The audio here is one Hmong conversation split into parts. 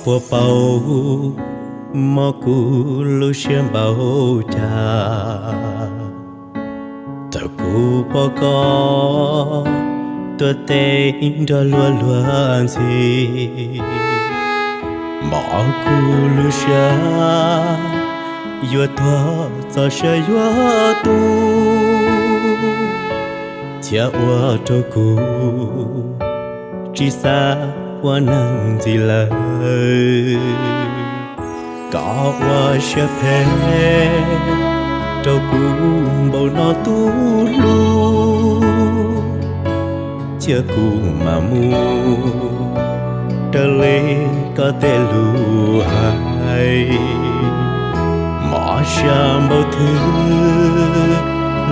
Puas paub mob kuv lub siab npaum cas, thaum kuv pom koj tuaj teb nrog luag luag ntxhi, mob kuv lub siab yuav tuag txog siav yuav tu, thiab ua rau kuv tsis xav ua neeg ntxiv lawm. Koj ua siab phem rau kuv npaum no tub hlub, cia kuv mam mus raws li koj tej lus hais. Mob siab npaum twg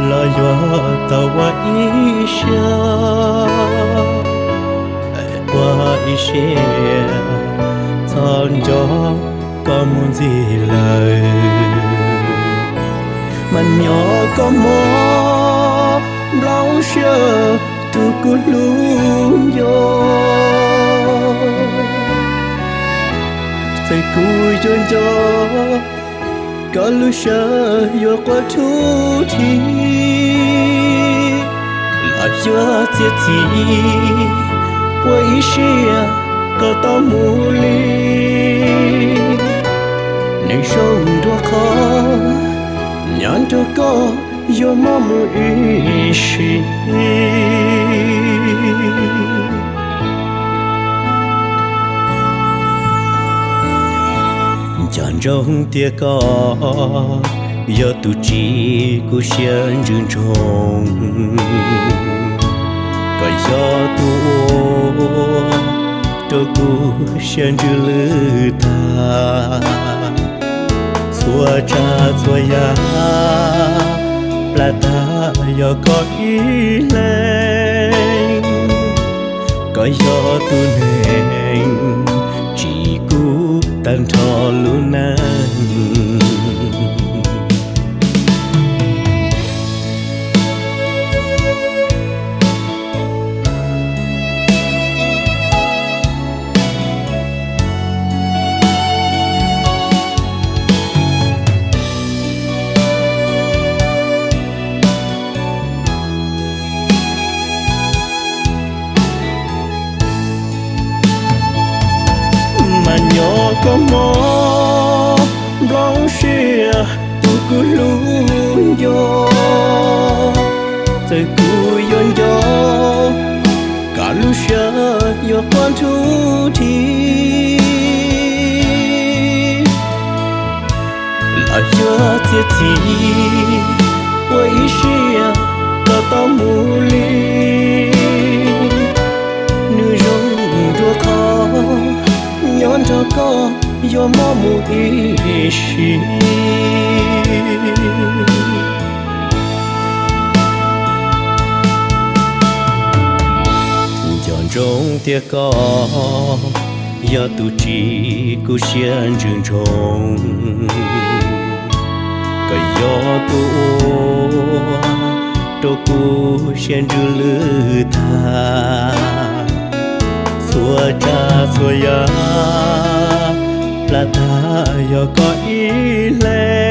los yuav tau ua ib siab, ua ib siab txhob nco koj mus ntxiv lawm. Mas nyob koj mob nplooj siab tus kuv hlub nco, txawm kuv yuav nco koj lub siab yuav quaj thub thi, los yuav txiav txim ua ib siab koj tau mus li. Nws zoo dua qhov nyob nrog koj yuav mob mus ib sim. Nco ntsoov tias koj yog tus tsim kuv siab ntsws ntsoov, koj yog tus ua rau kuv siab ntsws lwj tag. Txhua tsav txhua yam plam tag yog koj ib leeg, koj yog tus neeg tsim kuv tag nrho lub neej. Mas nyob koj mob nplooj siab tus kuv hlub nco, txawm kuv yuav nco koj lub siab yuav quaj thub thi, los yuav txiav txim ua ib siab koj tau mus li. Nws zoo dua qhov nyob nrog koj yuav mob mus ib sim. Nco ntsoov tias koj yog tus tsim kuv siab ntsws ntsoov, koj yog tus ua rau kuv siab ntsws lwj tag. Txhua tsav txhua yam plam tag yog koj ib leeg,